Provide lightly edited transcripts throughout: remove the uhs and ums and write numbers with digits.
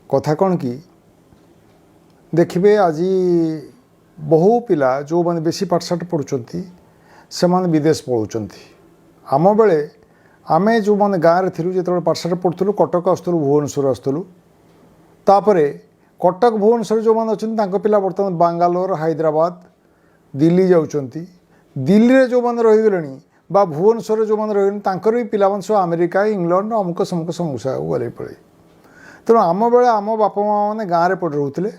କଥା କ'ଣ କି, ଦେଖିବେ, ଆଜି ବହୁ ପିଲା ଯେଉଁମାନେ ବେଶୀ ପାଠଶାଠ ପଢ଼ୁଛନ୍ତି, ସେମାନେ ବିଦେଶ ପଳାଉଛନ୍ତି। ଆମ ବେଳେ ଆମେ ଯେଉଁମାନେ ଗାଁରେ ଥିଲୁ, ଯେତେବେଳେ ପାଠଶାଠ ପଢ଼ୁଥିଲୁ, କଟକ ଆସୁଥିଲୁ, ଭୁବନେଶ୍ୱର ଆସୁଥିଲୁ। ତାପରେ କଟକ, ଭୁବନେଶ୍ୱର ଯେଉଁମାନେ ଅଛନ୍ତି, ତାଙ୍କ ପିଲା ବର୍ତ୍ତମାନ ବାଙ୍ଗାଲୋର, ହାଇଦ୍ରାବାଦ, ଦିଲ୍ଲୀ ଯାଉଛନ୍ତି। ଦିଲ୍ଲୀରେ ଯେଉଁମାନେ ରହିଗଲେଣି ବା ଭୁବନେଶ୍ୱରରେ ଯେଉଁମାନେ ରହିଗଲେଣି, ତାଙ୍କର ବି ପିଲାମାନେ ସବୁ ଆମେରିକା, ଇଂଲଣ୍ଡ, ଅମୁକ ସମୁକ ସମୁକ ସବୁ ଗଲେ ପଳେଇ। ତେଣୁ ଆମ ବେଳେ ଆମ ବାପା ମା' ମାନେ ଗାଁରେ ପଡ଼ି ରହୁଥିଲେ,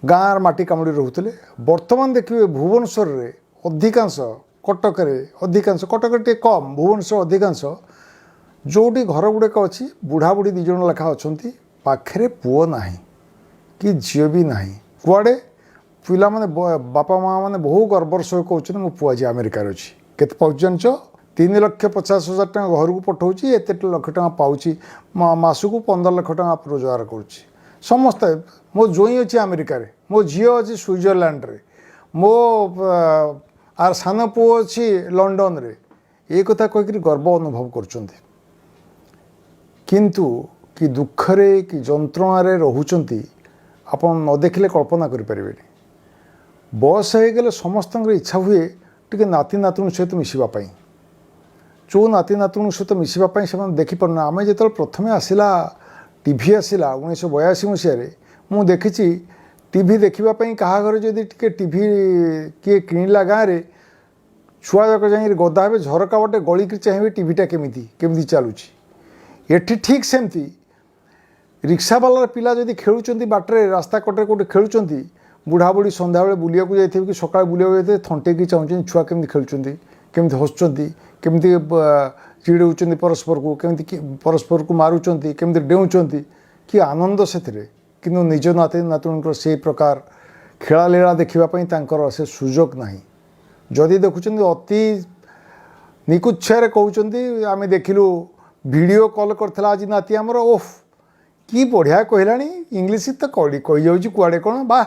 ଗାଁର ମାଟି କାମୁଡ଼ି ରହୁଥିଲେ। ବର୍ତ୍ତମାନ ଦେଖିବେ, ଭୁବନେଶ୍ୱରରେ ଅଧିକାଂଶ, କଟକରେ ଅଧିକାଂଶ, କଟକରେ ଟିକେ କମ୍, ଭୁବନେଶ୍ୱର ଅଧିକାଂଶ, ଯେଉଁଠି ଘର ଗୁଡ଼ିକ ଅଛି, ବୁଢ଼ା ବୁଢ଼ୀ 2 ଜଣ ଲେଖା ଅଛନ୍ତି, ପାଖରେ ପୁଅ ନାହିଁ କି ଝିଅ ବି ନାହିଁ କୁଆଡ଼େ। ପିଲାମାନେ, ବାପା ମା' ମାନେ ବହୁ ଗର୍ବର ସହ କହୁଛନ୍ତି, ମୋ ପୁଅ ଆଜି ଆମେରିକାରେ ଅଛି। କେତେ ପାଉଛି ଜାଣିଛ? 3,50,000 ଟଙ୍କା ଘରକୁ ପଠାଉଛି, ଏତେ ଲକ୍ଷ ଟଙ୍କା ପାଉଛି, ମାସକୁ 15 ଲକ୍ଷ ଟଙ୍କା ରୋଜଗାର କରୁଛି। ସମସ୍ତେ, ମୋ ଜୋଇଁ ଅଛି ଆମେରିକାରେ, ମୋ ଝିଅ ଅଛି ସୁଇଜରଲ୍ୟାଣ୍ଡରେ, ମୋ ଆର ସାନ ପୁଅ ଅଛି ଲଣ୍ଡନରେ, ଏ କଥା କହିକିରି ଗର୍ବ ଅନୁଭବ କରୁଛନ୍ତି। କିନ୍ତୁ କି ଦୁଃଖରେ, କି ଯନ୍ତ୍ରଣାରେ ରହୁଛନ୍ତି, ଆପଣ ନ ଦେଖିଲେ କଳ୍ପନା କରିପାରିବେନି। ବୟସ ହେଇଗଲେ ସମସ୍ତଙ୍କର ଇଚ୍ଛା ହୁଏ ଟିକେ ନାତି ନାତୁଣୀ ସହିତ ମିଶିବା ପାଇଁ। ଯେଉଁ ନାତି ନାତୁଣୀ ସହିତ ମିଶିବା ପାଇଁ ସେମାନେ ଦେଖିପାରୁନା। ଆମେ ଯେତେବେଳେ ପ୍ରଥମେ ଆସିଲା, ଟିଭି ଆସିଲା 1982 ମସିହାରେ, ମୁଁ ଦେଖିଛି, ଟିଭି ଦେଖିବା ପାଇଁ କାହା ଘରେ ଯଦି ଟିକେ ଟିଭି କିଏ କିଣିଲା, ଗାଁରେ ଛୁଆ ଯାକ ଯାଇକିରି ଗଦା ହେବେ, ଝରକା ବାଟେ ଗଳିକିରି ଚାହିଁବେ ଟିଭିଟା କେମିତି କେମିତି ଚାଲୁଛି। ଏଠି ଠିକ୍ ସେମିତି ରିକ୍ସାବାଲାର ପିଲା ଯଦି ଖେଳୁଛନ୍ତି ବାଟରେ, ରାସ୍ତା କଡ଼ରେ କେଉଁଠି ଖେଳୁଛନ୍ତି, ବୁଢ଼ାବୁଢ଼ୀ ସନ୍ଧ୍ୟାବେଳେ ବୁଲିବାକୁ ଯାଇଥିବେ କି ସକାଳେ ବୁଲିବାକୁ ଯାଇଥିବେ, ଥଣ୍ଟେଇକି ଚାହୁଁଛନ୍ତି ଛୁଆ କେମିତି ଖେଳୁଛନ୍ତି, କେମିତି ହସୁଛନ୍ତି, କେମିତି ଚିଡ଼ଉଛନ୍ତି ପରସ୍ପରକୁ, କେମିତି ପରସ୍ପରକୁ ମାରୁଛନ୍ତି, କେମିତି ଡେଉଁଛନ୍ତି, କି ଆନନ୍ଦ ସେଥିରେ। କିନ୍ତୁ ନିଜ ନାତି ନାତୁଣୀଙ୍କର ସେଇ ପ୍ରକାର ଖେଳାଲୀଳା ଦେଖିବା ପାଇଁ ତାଙ୍କର ସେ ସୁଯୋଗ ନାହିଁ। ଯଦି ଦେଖୁଛନ୍ତି, ଅତି ନିକୁଚ୍ଛାରେ କହୁଛନ୍ତି, ଆମେ ଦେଖିଲୁ, ଭିଡ଼ିଓ କଲ୍ କରିଥିଲା ଆଜି ନାତି ଆମର, ଓଫ୍, କି ବଢ଼ିଆ କହିଲାଣି ଇଂଲିଶ ତ, କହିଯାଉଛି କୁଆଡ଼େ କ'ଣ, ବାଃ,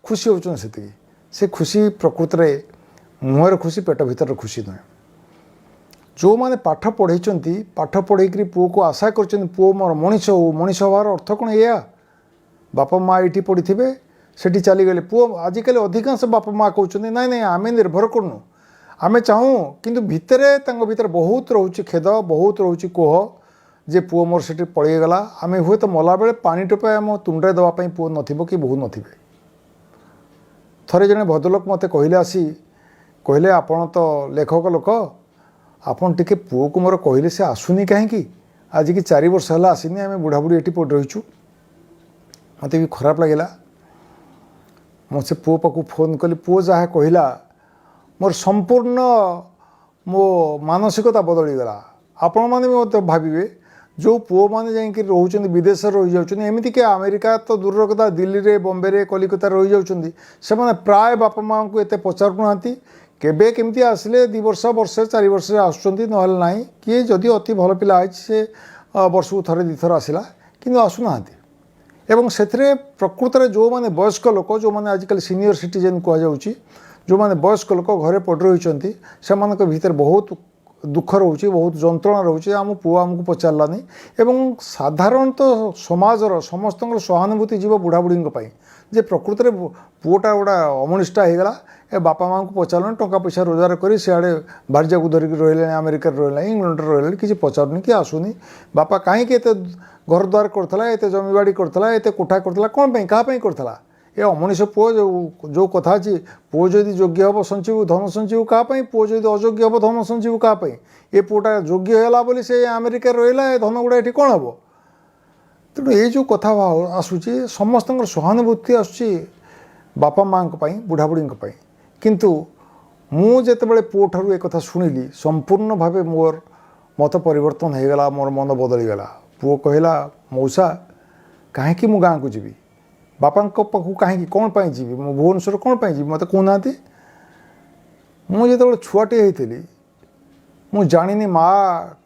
ଖୁସି ହେଉଛନ୍ତି ସେତିକି। ସେ ଖୁସି ପ୍ରକୃତରେ ମୁହଁରେ ଖୁସି, ପେଟ ଭିତରେ ଖୁସି ନୁହେଁ। ଯେଉଁମାନେ ପାଠ ପଢ଼େଇଛନ୍ତି, ପାଠ ପଢ଼େଇକିରି ପୁଅକୁ ଆଶା କରିଛନ୍ତି ପୁଅ ମୋର ମଣିଷ ହଉ, ମଣିଷ ହେବାର ଅର୍ଥ କ'ଣ ଏଇଆ? ବାପା ମା ଏଇଠି ପଡ଼ିଥିବେ, ସେଠି ଚାଲିଗଲେ ପୁଅ। ଆଜିକାଲି ଅଧିକାଂଶ ବାପା ମା କହୁଛନ୍ତି, ନାଇଁ ନାଇଁ, ଆମେ ନିର୍ଭର କରୁନୁ, ଆମେ ଚାହୁଁ। କିନ୍ତୁ ଭିତରେ, ତାଙ୍କ ଭିତରେ ବହୁତ ରହୁଛି ଖେଦ, ବହୁତ ରହୁଛି କୋହ ଯେ ପୁଅ ମୋର ସେଠି ପଳେଇଗଲା, ଆମେ ହୁଏତ ମଲାବେଳେ ପାଣି ଟୋପାଏ ଆମ ତୁଣ୍ଡରେ ଦେବା ପାଇଁ ପୁଅ ନଥିବ କି ବୋହୂ ନଥିବେ। ଥରେ ଜଣେ ଭଦ୍ରଲୋକ ମୋତେ କହିଲେ, ଆସି କହିଲେ, ଆପଣ ତ ଲେଖକ ଲୋକ, ଆପଣ ଟିକେ ପୁଅକୁ ମୋର କହିଲେ, ସେ ଆସୁନି କାହିଁକି? ଆଜିକି 4 ବର୍ଷ ହେଲା ଆସିନି, ଆମେ ବୁଢ଼ାବୁଢ଼ୀ ଏଠି ପଡ଼ି ରହିଛୁ। ମୋତେ ବି ଖରାପ ଲାଗିଲା। ମୁଁ ସେ ପୁଅ ପାଖକୁ ଫୋନ୍ କଲି। ପୁଅ ଯାହା କହିଲା, ମୋର ସମ୍ପୂର୍ଣ୍ଣ ମୋ ମାନସିକତା ବଦଳିଗଲା। ଆପଣମାନେ ବି ମୋତେ ଭାବିବେ, ଯେଉଁ ପୁଅମାନେ ଯାଇକି ରହୁଛନ୍ତି, ବିଦେଶରେ ରହିଯାଉଛନ୍ତି, ଏମିତିକି ଆମେରିକା ତ ଦୂରର କଥା, ଦିଲ୍ଲୀରେ, ବମ୍ବେରେ, କଲିକତାରେ ରହିଯାଉଛନ୍ତି, ସେମାନେ ପ୍ରାୟ ବାପା ମାଆଙ୍କୁ ଏତେ ପଚାରୁନାହାନ୍ତି। କେବେ କେମିତି ଆସିଲେ 2 ବର୍ଷ, ବର୍ଷେ, 4 ବର୍ଷରେ ଆସୁଛନ୍ତି, ନହେଲେ ନାହିଁ। କିଏ ଯଦି ଅତି ଭଲ ପିଲା ହେଇଛି, ସେ ବର୍ଷକୁ ଥରେ ଦୁଇଥର ଆସିଲା, କିନ୍ତୁ ଆସୁନାହାନ୍ତି। ଏବଂ ସେଥିରେ ପ୍ରକୃତରେ ଯେଉଁମାନେ ବୟସ୍କ ଲୋକ, ଯେଉଁମାନେ ଆଜିକାଲି ସିନିୟର ସିଟିଜେନ୍ କୁହାଯାଉଛି, ଯେଉଁମାନେ ବୟସ୍କ ଲୋକ ଘରେ ପଡ଼ି ରହିଛନ୍ତି, ସେମାନଙ୍କ ଭିତରେ ବହୁତ ଦୁଃଖ ରହୁଛି, ବହୁତ ଯନ୍ତ୍ରଣା ରହୁଛି, ଆମ ପୁଅ ଆମକୁ ପଚାରିଲାନି। ଏବଂ ସାଧାରଣତଃ ସମାଜର ସମସ୍ତଙ୍କର ସହାନୁଭୂତି ଯିବ ବୁଢ଼ାବୁଢ଼ୀଙ୍କ ପାଇଁ ଯେ ପ୍ରକୃତରେ ପୁଅଟା ଗୋଟା ଅମଣିଷଟା ହେଇଗଲା, ଏ ବାପା ମାଆଙ୍କୁ ପଚାରିଲାନି, ଟଙ୍କା ପଇସା ରୋଜଗାର କରି ସିଆଡ଼େ ଭାର୍ଯ୍ୟାକୁ ଧରିକି ରହିଲେଣି, ଆମେରିକାରେ ରହିଲାଣି, ଇଂଲଣ୍ଡରେ ରହିଲାଣି, କିଛି ପଚାରୁନି କି ଆସୁନି। ବାପା କାହିଁକି ଏତେ ଘର ଦ୍ୱାର କରିଥିଲା, ଏତେ ଜମିବାଡ଼ି କରିଥିଲା, ଏତେ କୋଠା କରିଥିଲା, କ'ଣ ପାଇଁ, କାହା ପାଇଁ କରିଥିଲା? ଏ ଅମଣିଷ ପୁଅ। ଯେଉଁ ଯେଉଁ କଥା ଅଛି, ପୁଅ ଯଦି ଯୋଗ୍ୟ ହେବ ସଞ୍ଚିବୁ, ଧନ ସଞ୍ଚିବୁ କାହା ପାଇଁ? ପୁଅ ଯଦି ଅଯୋଗ୍ୟ ହେବ, ଧନ ସଞ୍ଚିବୁ କାହା ପାଇଁ? ଏ ପୁଅଟା ଯୋଗ୍ୟ ହେଲା ବୋଲି ସେ ଆମେରିକାରେ ରହିଲା, ଏ ଧନ ଗୁଡ଼ା ଏଠି କ'ଣ ହେବ? ତେଣୁ ଏଇ ଯେଉଁ କଥା ଆସୁଛି, ସମସ୍ତଙ୍କର ସହାନୁଭୂତି ଆସୁଛି ବାପା ମାଆଙ୍କ ପାଇଁ, ବୁଢ଼ାବୁଢ଼ୀଙ୍କ ପାଇଁ। କିନ୍ତୁ ମୁଁ ଯେତେବେଳେ ପୁଅଠାରୁ ଏ କଥା ଶୁଣିଲି, ସମ୍ପୂର୍ଣ୍ଣ ଭାବେ ମୋର ମତ ପରିବର୍ତ୍ତନ ହେଇଗଲା, ମୋର ମନ ବଦଳିଗଲା। ପୁଅ କହିଲା, ମଉସା, କାହିଁକି ମୁଁ ଗାଁକୁ ଯିବି? ବାପାଙ୍କ ପାଖକୁ କାହିଁକି, କ'ଣ ପାଇଁ ଯିବି? ମୁଁ ଭୁବନେଶ୍ୱର କ'ଣ ପାଇଁ ଯିବି, ମୋତେ କହୁନାହାନ୍ତି। ମୁଁ ଯେତେବେଳେ ଛୁଆଟିଏ ହେଇଥିଲି, ମୁଁ ଜାଣିନି ମା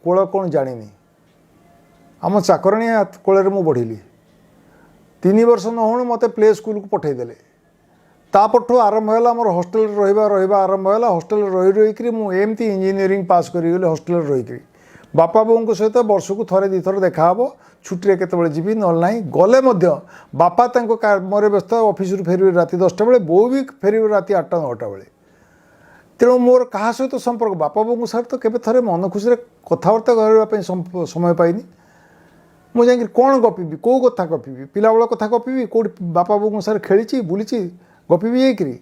କୋଳ କ'ଣ ଜାଣିନି। ଆମ ଚାକରାଣୀ କୋଳରେ ମୁଁ ବଢ଼ିଲି। 3 ବର୍ଷ ନ ହଉଣୁ ମୋତେ ପ୍ଲେ ସ୍କୁଲକୁ ପଠାଇଦେଲେ। ତାପରଠୁ ଆରମ୍ଭ ହେଲା ମୋର ହଷ୍ଟେଲରେ ରହିବା। ରହିବା ଆରମ୍ଭ ହେଲା। ହଷ୍ଟେଲରେ ରହି ରହିକିରି ମୁଁ ଏମିତି ଇଞ୍ଜିନିୟରିଂ ପାସ୍ କରିଗଲି ହଷ୍ଟେଲରେ ରହିକିରି। ବାପା ବୋଉଙ୍କ ସହିତ ବର୍ଷକୁ ଥରେ ଦୁଇଥର ଦେଖାହେବ, ଛୁଟିରେ କେତେବେଳେ ଯିବି, ନହେଲେ ନାହିଁ। ଗଲେ ମଧ୍ୟ ବାପା ତାଙ୍କ କାମରେ ବ୍ୟସ୍ତ, ଅଫିସରୁ ଫେରିବେ ରାତି 10ଟା ବେଳେ, ବୋଉ ବି ଫେରିବେ ରାତି 8ଟା 9ଟା ବେଳେ। ତେଣୁ ମୋର କାହା ସହିତ ସମ୍ପର୍କ? ବାପା ବୋଉଙ୍କ ସହିତ ତ କେବେ ଥରେ ମନ ଖୁସିରେ କଥାବାର୍ତ୍ତା କରିବା ପାଇଁ ସମୟ ପାଇନି। ମୁଁ ଯାଇକି କ'ଣ ଗପିବି? କେଉଁ କଥା ଗପିବି? ପିଲାବେଳ କଥା ଗପିବି? କେଉଁଠି ବାପା ବୋଉଙ୍କ ସାଙ୍ଗରେ ଖେଳିଛି, ବୁଲିଛି, ଗପିବି ଯାଇକିରି?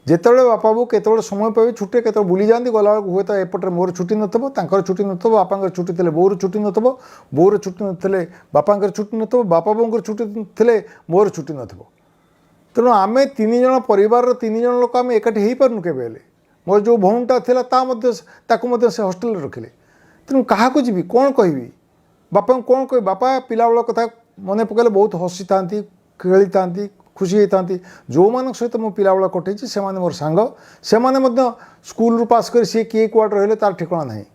ଯେତେବେଳେ ବାପା ବୋଉ କେତେବେଳେ ସମୟ ପାଇବେ, ଛୁଟିରେ କେତେବେଳେ ବୁଲି ଯାଆନ୍ତି, ଗଲାବେଳକୁ ହୁଏତ ଏପଟରେ ମୋର ଛୁଟି ନଥିବ, ତାଙ୍କର ଛୁଟି ନଥିବ। ବାପାଙ୍କର ଛୁଟି ଥିଲେ ବୋଉର ଛୁଟି ନଥିବ, ବୋଉର ଛୁଟି ନଥିଲେ ବାପାଙ୍କର ଛୁଟି ନଥିବ, ବାପା ବୋଉଙ୍କର ଛୁଟି ଥିଲେ ମୋର ଛୁଟି ନଥିବ। ତେଣୁ ଆମେ ତିନି ଜଣ, ପରିବାରର ତିନି ଜଣ ଲୋକ ଆମେ ଏକାଠି ହେଇପାରୁନୁ କେବେ ହେଲେ। ମୋର ଯେଉଁ ଭଉଣୀଟା ଥିଲା, ତା ମଧ୍ୟ ତାକୁ ମଧ୍ୟ ସେ ହଷ୍ଟେଲରେ ରଖିଲେ। ତେଣୁ କାହାକୁ ଯିବି? କ'ଣ କହିବି? ବାପାଙ୍କୁ କ'ଣ କହିବି? ବାପା ପିଲାବେଳ କଥା ମନେ ପକାଇଲେ ବହୁତ ହସିଥାନ୍ତି, ଖେଳିଥାନ୍ତି, ଖୁସି ହେଇଥାନ୍ତି। ଯେଉଁମାନଙ୍କ ସହିତ ମୁଁ ପିଲାବେଳ କଟେଇଛି, ସେମାନେ ମୋର ସାଙ୍ଗ। ସେମାନେ ମଧ୍ୟ ସ୍କୁଲରୁ ପାସ୍ କରି ସିଏ କିଏ କୁଆଡ଼େ ରହିଲେ ତାର ଠିକଣା ନାହିଁ।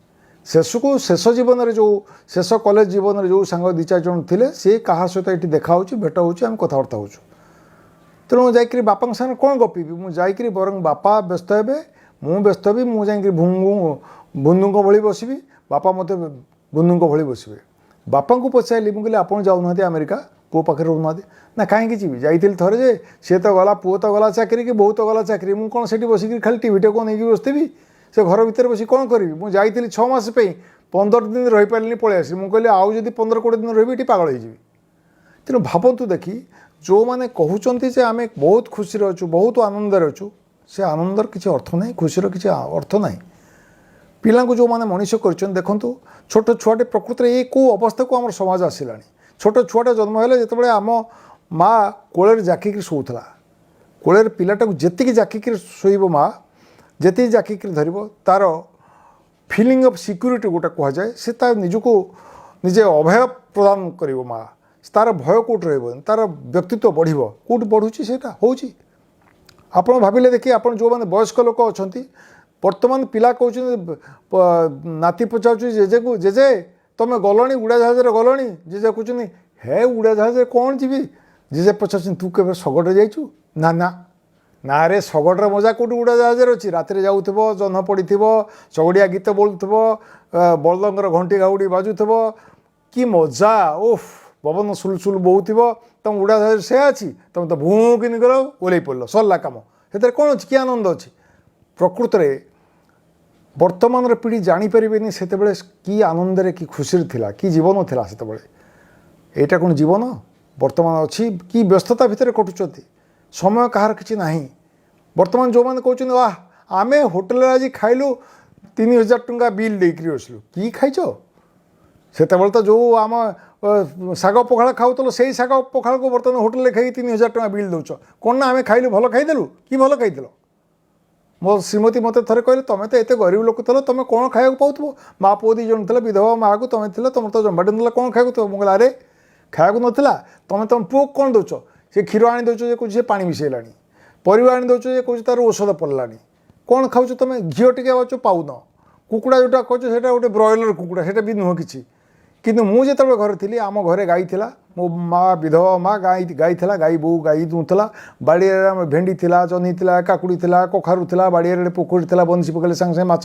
ଶେଷକୁ ଶେଷ ଜୀବନରେ, ଯେଉଁ ଶେଷ କଲେଜ ଜୀବନରେ ଯେଉଁ ସାଙ୍ଗ ଦୁଇ ଚାରି ଜଣ ଥିଲେ, ସିଏ କାହା ସହିତ ଏଠି ଦେଖା ହେଉଛି, ଭେଟ ହେଉଛି, ଆମେ କଥାବାର୍ତ୍ତା ହେଉଛୁ। ତେଣୁ ମୁଁ ଯାଇକରି ବାପାଙ୍କ ସାଙ୍ଗରେ କ'ଣ ଗପିବି? ମୁଁ ଯାଇକରି ବରଂ ବାପା ବ୍ୟସ୍ତ ହେବେ, ମୁଁ ବ୍ୟସ୍ତ ହେବି। ମୁଁ ଯାଇକରି ବନ୍ଧୁଙ୍କ ଭଳି ବସିବି, ବାପା ମୋତେ ବନ୍ଧୁଙ୍କ ଭଳି ବସିବେ। ବାପାଙ୍କୁ ପଚାରିଲି, ମୁଁ କହିଲି, ଆପଣ ଯାଉନାହାନ୍ତି ଆମେରିକା, ପୁଅ ପାଖରେ ରହୁନାହାନ୍ତି? ନା, କାହିଁକି ଯିବି? ଯାଇଥିଲି ଥରେ ଯେ, ସିଏ ତ ଗଲା, ପୁଅ ତ ଗଲା ଚାକିରି କି ବୋହୂ ତ ଗଲା ଚାକିରି, ମୁଁ କ'ଣ ସେଠି ବସିକିରି ଖାଲି ଟିଭିଟାକୁ ନେଇକି ବସିଥିବି? ସେ ଘର ଭିତରେ ବସି କ'ଣ କରିବି? ମୁଁ ଯାଇଥିଲି 6 ମାସ ପାଇଁ, 15 ଦିନ ରହିପାରିଲିନି, ପଳେଇ ଆସିଲି। ମୁଁ କହିଲି, ଆଉ ଯଦି 15 20 ଦିନ ରହିବି, ଏଠି ପାଗଳ ହେଇଯିବି। ତେଣୁ ଭାବନ୍ତୁ ଦେଖି, ଯେଉଁମାନେ କହୁଛନ୍ତି ଯେ ଆମେ ବହୁତ ଖୁସିରେ ଅଛୁ, ବହୁତ ଆନନ୍ଦରେ ଅଛୁ, ସେ ଆନନ୍ଦର କିଛି ଅର୍ଥ ନାହିଁ, ଖୁସିର କିଛି ଅର୍ଥ ନାହିଁ। ପିଲାଙ୍କୁ ଯେଉଁମାନେ ମଣିଷ କରିଛନ୍ତି, ଦେଖନ୍ତୁ, ଛୋଟ ଛୁଆଟେ ପ୍ରକୃତରେ ଏଇ କେଉଁ ଅବସ୍ଥାକୁ ଆମର ସମାଜ ଆସିଲାଣି। ଛୋଟ ଛୁଆଟା ଜନ୍ମ ହେଲେ ଯେତେବେଳେ ଆମ ମା କୋଳରେ ଜାକିକି ଶୋଉଥିଲା, କୋଳରେ ପିଲାଟାକୁ ଯେତିକି ଜାକିକି ଶୋଇବ ମା, ଯେତିକି ଜାକିକି ଧରିବ, ତାର ଫିଲିଂ ଅଫ୍ ସିକ୍ୟୁରିଟି ଗୋଟେ କୁହାଯାଏ, ସେ ତା ନିଜକୁ ନିଜେ ଅଭୟ ପ୍ରଦାନ କରିବ ମା। ତାର ଭୟ କେଉଁଠି ରହିବନି, ତାର ବ୍ୟକ୍ତିତ୍ୱ ବଢ଼ିବ। କେଉଁଠି ବଢ଼ୁଛି ସେଇଟା ହେଉଛି? ଆପଣ ଭାବିଲେ ଦେଖି, ଆପଣ ଯେଉଁମାନେ ବୟସ୍କ ଲୋକ ଅଛନ୍ତି, ବର୍ତ୍ତମାନ ପିଲା କହୁଛନ୍ତି, ନାତି ପଚାରୁଛି ଜେଜେକୁ, ଜେଜେ, ତମେ ଗଲଣି, ଉଡ଼ାଜାହାଜରେ ଗଲଣି? ଜେଜେ କହୁଛନ୍ତି, ହେ, ଉଡ଼ାଜାହାଜରେ କ'ଣ ଯିବି? ଜେଜେ ପଚାରୁଛନ୍ତି, ତୁ କେବେ ଶଗଡ଼ରେ ଯାଇଛୁ? ନା ନା ନା ରେ, ଶଗଡ଼ର ମଜା କେଉଁଠି ଉଡ଼ାଜାହାଜରେ ଅଛି? ରାତିରେ ଯାଉଥିବ, ଜହ୍ନ ପଡ଼ିଥିବ, ଶଗଡ଼ିଆ ଗୀତ ବୋଲୁଥିବ, ବଳଦଙ୍କର ଘଣ୍ଟି ଘାଉଡ଼ି ବାଜୁଥିବ, କି ମଜା! ଓଫ, ପବନ ସୁଲସୁଲ ବହୁଥିବ। ତମ ଉଡ଼ାଜାହାଜରେ ସେୟା ଅଛି? ତମେ ତ ଭୁଁ କିନି ଗଲ, ଓହ୍ଲେଇ ପଡ଼ିଲ, ସରିଲା କାମ। ସେଥିରେ କ'ଣ ଅଛି? କି ଆନନ୍ଦ ଅଛି? ପ୍ରକୃତରେ ବର୍ତ୍ତମାନର ପିଢ଼ି ଜାଣିପାରିବେନି ସେତେବେଳେ କି ଆନନ୍ଦରେ, କି ଖୁସିରେ ଥିଲା, କି ଜୀବନ ଥିଲା ସେତେବେଳେ। ଏଇଟା କ'ଣ ଜୀବନ ବର୍ତ୍ତମାନ ଅଛି? କି ବ୍ୟସ୍ତତା ଭିତରେ କଟୁଛନ୍ତି, ସମୟ କାହାର କିଛି ନାହିଁ। ବର୍ତ୍ତମାନ ଯେଉଁମାନେ କହୁଛନ୍ତି, ୱାହ, ଆମେ ହୋଟେଲରେ ଆଜି ଖାଇଲୁ, 3000 ଟଙ୍କା ବିଲ୍ ଦେଇକରି ବସିଲୁ, କି ଖାଇଛ? ସେତେବେଳେ ତ ଯେଉଁ ଆମ ଶାଗ ପଖାଳ ଖାଉଥିଲ, ସେଇ ଶାଗ ପଖାଳକୁ ବର୍ତ୍ତମାନ ହୋଟେଲରେ ଖାଇକି 3000 ଟଙ୍କା ବିଲ୍ ଦେଉଛ। କ'ଣ ନା, ଆମେ ଖାଇଲୁ, ଭଲ ଖାଇଦେଲୁ। କି ଭଲ ଖାଇଥିଲ? ମୋ ଶ୍ରୀମତୀ ମୋତେ ଥରେ କହିଲେ, ତୁମେ ତ ଏତେ ଗରିବ ଲୋକ ଥିଲ, ତୁମେ କ'ଣ ଖାଇବାକୁ ପାଉଥିବ? ମା ପୁଅ ଦୁଇ ଜଣ ଥିଲେ, ବିଧବା ମାଆକୁ ତୁମେ ଥିଲ, ତୁମର ତ ଜମାଟି ନଥିଲା, କ'ଣ ଖାଇବାକୁ ଥିବ? ମୁଁ କହିଲି, ଆରେ, ଖାଇବାକୁ ନଥିଲା, ତୁମେ ତୁମ ପୁଅକୁ କ'ଣ ଦେଉଛ? ସେ କ୍ଷୀର ଆଣି ଦେଉଛ ଯେ କହୁଛି ସେ ପାଣି ମିଶାଇଲାଣି, ପରିବା ଆଣି ଦେଉଛ ଯେ କହୁଛି ତାର ଔଷଧ ପଡ଼ିଲାଣି। କ'ଣ ଖାଉଛ ତୁମେ? ଘିଅ ଟିକେ ପାଉଛ? ପାଉନ। କୁକୁଡ଼ା ଯେଉଁଟା କହୁଛ, ସେଇଟା ଗୋଟେ ବ୍ରଏଲର କୁକୁଡ଼ା, ସେଇଟା ବି ନୁହଁ କିଛି। କିନ୍ତୁ ମୁଁ ଯେତେବେଳେ ଘରେ ଥିଲି, ଆମ ଘରେ ଗାଈ ଥିଲା। ମୋ ମା, ବିଧବା ମା, ଗାଈ ଗାଈ ଥିଲା, ଗାଈ ବୋଉ ଗାଈ ଦୁହୁଁଥିଲା। ବାଡ଼ିରେ ଆମ ଭେଣ୍ଡି ଥିଲା, ଜହ୍ନି ଥିଲା, କାକୁଡ଼ି ଥିଲା, କଖାରୁ ଥିଲା। ବାଡ଼ିଆରେ ପୋଖରୀ ଥିଲା, ବନିଶୀ ପକାଇଲେ ସାଙ୍ଗେ ସାଙ୍ଗେ ମାଛ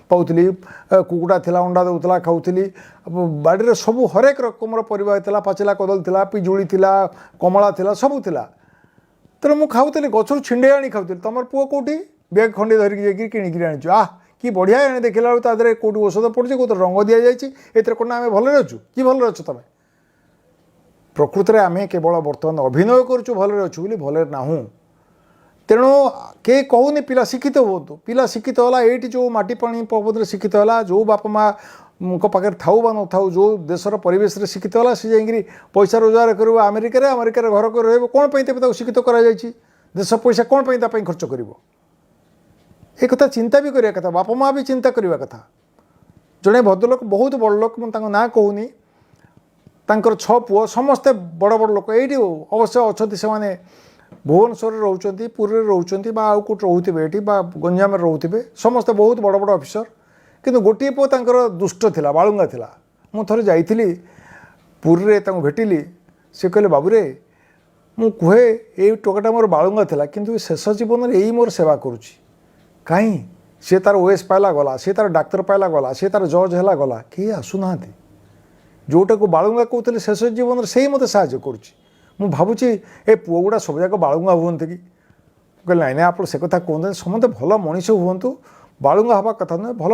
ପାଉଥିଲି। କୁକୁଡ଼ା ଥିଲା, ଅଣ୍ଡା ଦେଉଥିଲା, ଖାଉଥିଲି। ବାଡ଼ିରେ ସବୁ ହରେକ ରକମର ପରିବା ହେଇଥିଲା। ପାଚିଲା କଦଳୀ ଥିଲା, ପିଜୁଳି ଥିଲା, କମଳା ଥିଲା, ସବୁ ଥିଲା। ତେଣୁ ମୁଁ ଖାଉଥିଲି, ଗଛରୁ ଛିଣ୍ଡେଇ ଆଣି ଖାଉଥିଲି। ତୁମର ପୁଅ କେଉଁଠି ବ୍ୟାଗ୍ ଖଣ୍ଡେ ଧରିକି ଯାଇକି କିଣିକିରି ଆଣିଛୁ, ଆହ କି ବଢ଼ିଆ ଆଣି, ଦେଖିଲା ବେଳକୁ ତା ଦେହରେ କେଉଁଠି ଔଷଧ ପଡ଼ୁଛି, କେଉଁଥିରେ ରଙ୍ଗ ଦିଆଯାଇଛି। ଏଥିରେ କ'ଣ ଆମେ ଭଲରେ ଅଛୁ? କି ଭଲରେ ଅଛ ତମେ? ପ୍ରକୃତରେ ଆମେ କେବଳ ବର୍ତ୍ତମାନ ଅଭିନୟ କରୁଛୁ ଭଲରେ ଅଛୁ ବୋଲି, ଭଲରେ ନାହୁଁ। ତେଣୁ କେହି କହୁନି ପିଲା ଶିକ୍ଷିତ ହୁଅନ୍ତୁ। ପିଲା ଶିକ୍ଷିତ ହେଲା, ଏଇଠି ଯେଉଁ ମାଟି ପାଣି ପବନରେ ଶିକ୍ଷିତ ହେଲା, ଯେଉଁ ବାପା ମାଙ୍କ ପାଖରେ ଥାଉ ବା ନଥାଉ, ଯେଉଁ ଦେଶର ପରିବେଶରେ ଶିକ୍ଷିତ ହେଲା, ସେ ଯାଇକିରି ପଇସା ରୋଜଗାର କରିବ ଆମେରିକାରେ, ଆମେରିକାରେ ଘର କରି ରହିବ। କ'ଣ ପାଇଁ ତେବେ ତାକୁ ଶିକ୍ଷିତ କରାଯାଇଛି? ଦେଶ ପଇସା କ'ଣ ପାଇଁ ତା ପାଇଁ ଖର୍ଚ୍ଚ କରିବ? ଏ କଥା ଚିନ୍ତା ବି କରିବା କଥା, ବାପା ମା ବି ଚିନ୍ତା କରିବା କଥା। ଜଣେ ଭଦ୍ରଲୋକ, ବହୁତ ବଡ଼ ଲୋକ, ମୁଁ ତାଙ୍କ ନାଁ କହୁନି, ତାଙ୍କର ଛଅ ପୁଅ, ସମସ୍ତେ ବଡ଼ ବଡ଼ ଲୋକ। ଏଇଠି ଅବଶ୍ୟ ଅଛନ୍ତି, ସେମାନେ ଭୁବନେଶ୍ୱରରେ ରହୁଛନ୍ତି, ପୁରୀରେ ରହୁଛନ୍ତି ବା ଆଉ କେଉଁଠି ରହୁଥିବେ ଏଇଠି ବା ଗଞ୍ଜାମରେ ରହୁଥିବେ। ସମସ୍ତେ ବହୁତ ବଡ଼ ବଡ଼ ଅଫିସର। କିନ୍ତୁ ଗୋଟିଏ ପୁଅ ତାଙ୍କର ଦୁଷ୍ଟ ଥିଲା, ବାଳୁଙ୍ଗା ଥିଲା। ମୁଁ ଥରେ ଯାଇଥିଲି ପୁରୀରେ, ତାଙ୍କୁ ଭେଟିଲି। ସେ କହିଲେ, ବାବୁରେ, ମୁଁ କୁହେ ଏଇ ଟୋକାଟା ମୋର ବାଳୁଙ୍ଗା ଥିଲା, କିନ୍ତୁ ଶେଷ ଜୀବନରେ ଏଇ ମୋର ସେବା କରୁଛି। କାହିଁ? ସିଏ ତାର ଓଏସ୍ ପାଇଲା ଗଲା, ସିଏ ତାର ଡାକ୍ତର ପାଇଲା ଗଲା, ସିଏ ତାର ଜଜ୍ ହେଲା ଗଲା, କେହି ଆସୁନାହାନ୍ତି। ଯେଉଁଟାକୁ ବାଳୁଙ୍ଗା କହୁଥିଲେ, ଶେଷ ଜୀବନରେ ସେଇ ମୋତେ ସାହାଯ୍ୟ କରୁଛି। ମୁଁ ଭାବୁଛି ଏ ପୁଅ ଗୁଡ଼ା ସବୁଯାକ ବାଳୁଙ୍ଗା ହୁଅନ୍ତି କି? ମୁଁ କହିଲି, ନାଇଁ ନାଇଁ, ଆପଣ ସେ କଥା କୁହନ୍ତୁନି, ସମସ୍ତେ ଭଲ ମଣିଷ ହୁଅନ୍ତୁ, ବାଳୁଙ୍ଗା ହେବା କଥା ନୁହେଁ। ଭଲ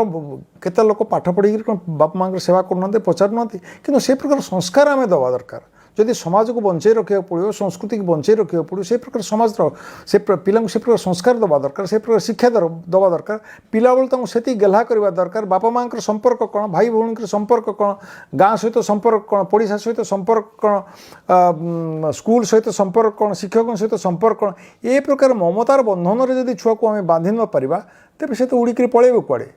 କେତେ ଲୋକ ପାଠ ପଢ଼ିକିରି କ'ଣ ବାପା ମାଆଙ୍କର ସେବା କରୁନାହାନ୍ତି, ପଚାରୁନାହାନ୍ତି? କିନ୍ତୁ ସେ ପ୍ରକାର ସଂସ୍କାର ଆମେ ଦେବା ଦରକାର। ଯଦି ସମାଜକୁ ବଞ୍ଚେଇ ରଖିବାକୁ ପଡ଼ିବ, ସଂସ୍କୃତିକୁ ବଞ୍ଚେଇ ରଖିବାକୁ ପଡ଼ିବ, ସେ ପ୍ରକାର ସମାଜର ସେ ପିଲାଙ୍କୁ ସେ ପ୍ରକାର ସଂସ୍କାର ଦେବା ଦରକାର, ସେ ପ୍ରକାର ଶିକ୍ଷା ଦେବା ଦରକାର। ପିଲାବେଳୁ ତାଙ୍କୁ ସେତିକି ଗେହ୍ଲା କରିବା ଦରକାର। ବାପା ମାଆଙ୍କର ସମ୍ପର୍କ କ'ଣ, ଭାଇ ଭଉଣୀଙ୍କର ସମ୍ପର୍କ କ'ଣ, ଗାଁ ସହିତ ସମ୍ପର୍କ କ'ଣ, ପଡ଼ିଶା ସହିତ ସମ୍ପର୍କ କ'ଣ, ସ୍କୁଲ ସହିତ ସମ୍ପର୍କ କ'ଣ, ଶିକ୍ଷକଙ୍କ ସହିତ ସମ୍ପର୍କ କ'ଣ, ଏ ପ୍ରକାର ମମତାର ବନ୍ଧନରେ ଯଦି ଛୁଆକୁ ଆମେ ବାନ୍ଧି ନ ପାରିବା, ତେବେ ସେ ତ ଉଡ଼ିକିରି ପଳେଇବ କୁଆଡ଼େ,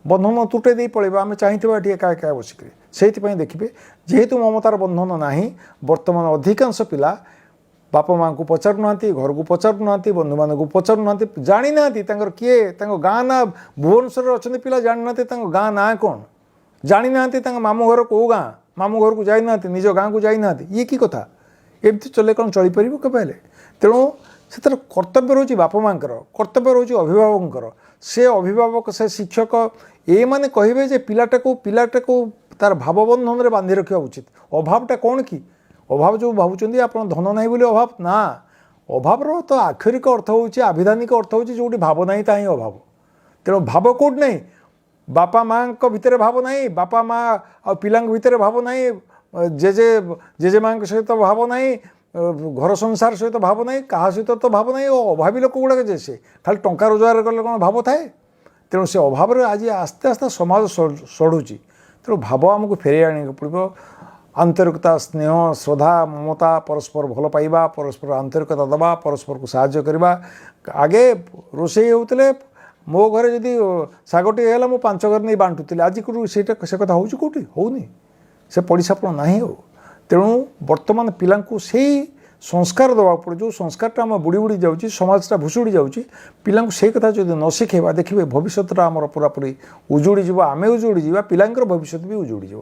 ବନ୍ଧନ ତୁଟେଇ ଦେଇ ପଳେଇବ। ଆମେ ଚାହିଁଥିବା ଏଠି ଏକା ଏକା ବସିକିରି। ସେଇଥିପାଇଁ ଦେଖିବେ, ଯେହେତୁ ମମତାର ବନ୍ଧନ ନାହିଁ, ବର୍ତ୍ତମାନ ଅଧିକାଂଶ ପିଲା ବାପା ମାଆଙ୍କୁ ପଚାରୁନାହାନ୍ତି, ଘରକୁ ପଚାରୁନାହାନ୍ତି, ବନ୍ଧୁମାନଙ୍କୁ ପଚାରୁନାହାନ୍ତି, ଜାଣିନାହାନ୍ତି ତାଙ୍କର କିଏ, ତାଙ୍କ ଗାଁ ନାଁ। ଭୁବନେଶ୍ୱରରେ ଅଛନ୍ତି ପିଲା, ଜାଣିନାହାନ୍ତି ତାଙ୍କ ଗାଁ ନାଁ କ'ଣ, ଜାଣିନାହାନ୍ତି ତାଙ୍କ ମାମୁଁ ଘର କେଉଁ ଗାଁ, ମାମୁଁ ଘରକୁ ଯାଇନାହାନ୍ତି, ନିଜ ଗାଁକୁ ଯାଇନାହାନ୍ତି। ଇଏ କି କଥା? ଏମିତି ଚଲେ କ'ଣ ଚଳିପାରିବ କେବେ ହେଲେ? ତେଣୁ ସେଥିରେ କର୍ତ୍ତବ୍ୟ ରହୁଛି ବାପା ମାଆଙ୍କର, କର୍ତ୍ତବ୍ୟ ରହୁଛି ଅଭିଭାବକଙ୍କର। ସେ ଅଭିଭାବକ, ସେ ଶିକ୍ଷକ, ଏଇମାନେ କହିବେ ଯେ ପିଲାଟାକୁ ତାର ଭାବବନ୍ଧନରେ ବାନ୍ଧି ରଖିବା ଉଚିତ। ଅଭାବଟା କ'ଣ କି? ଅଭାବ ଯେଉଁ ଭାବୁଛନ୍ତି ଆପଣ, ଧନ ନାହିଁ ବୋଲି ଅଭାବ ନା। ଅଭାବର ତ ଆକ୍ଷରିକ ଅର୍ଥ ହେଉଛି, ଆଭିଧାନିକ ଅର୍ଥ ହେଉଛି, ଯେଉଁଠି ଭାବ ନାହିଁ ତାହା ହିଁ ଅଭାବ। ତେଣୁ ଭାବ କେଉଁଠି ନାହିଁ? ବାପା ମାଆଙ୍କ ଭିତରେ ଭାବ ନାହିଁ, ବାପା ମା ଆଉ ପିଲାଙ୍କ ଭିତରେ ଭାବ ନାହିଁ, ଜେଜେ ଜେଜେମାଙ୍କ ସହିତ ଭାବ ନାହିଁ, ଘର ସଂସାର ସହିତ ଭାବ ନାହିଁ, କାହା ସହିତ ତ ଭାବ ନାହିଁ। ଓ ଅଭାବୀ ଲୋକ ଗୁଡ଼ାକ ଯେ ସେ ଖାଲି ଟଙ୍କା ରୋଜଗାର କଲେ କ'ଣ ଭାବ ଥାଏ? ତେଣୁ ସେ ଅଭାବରେ ଆଜି ଆସ୍ତେ ଆସ୍ତେ ସମାଜ ସଢ଼ୁଛି। ତେଣୁ ଭାବ ଆମକୁ ଫେରାଇ ଆଣିବାକୁ ପଡ଼ିବ। ଆନ୍ତରିକତା, ସ୍ନେହ, ଶ୍ରଦ୍ଧା, ମମତା, ପରସ୍ପର ଭଲ ପାଇବା, ପରସ୍ପର ଆନ୍ତରିକତା ଦେବା, ପରସ୍ପରକୁ ସାହାଯ୍ୟ କରିବା। ଆଗେ ରୋଷେଇ ହେଉଥିଲେ, ମୋ ଘରେ ଯଦି ଶାଗ ଟିକେ ହେଲା, ମୁଁ ପାଞ୍ଚ ଘରେ ନେଇ ବାଣ୍ଟୁଥିଲି। ଆଜି ସେଇଟା ସେ କଥା ହେଉଛି କେଉଁଠି? ହେଉନି। ସେ ପଡ଼ିଶାପଣ ନାହିଁ ଆଉ। ତେଣୁ ବର୍ତ୍ତମାନ ପିଲାଙ୍କୁ ସେଇ ସଂସ୍କାର ଦେବାକୁ ପଡ଼ିବ, ଯେଉଁ ସଂସ୍କାରଟା ଆମ ବୁଡ଼ି ବୁଡ଼ି ଯାଉଛି, ସମାଜଟା ଭୁଷୁଡ଼ି ଯାଉଛି। ପିଲାଙ୍କୁ ସେଇ କଥା ଯଦି ନ ଶିଖେଇବା, ଦେଖିବେ ଭବିଷ୍ୟତଟା ଆମର ପୁରାପୁରି ଉଜୁଡ଼ି ଯିବ। ଆମେ ଉଜୁଡ଼ି ଯିବା, ପିଲାଙ୍କର ଭବିଷ୍ୟତ ବି ଉଜୁଡ଼ି ଯିବ।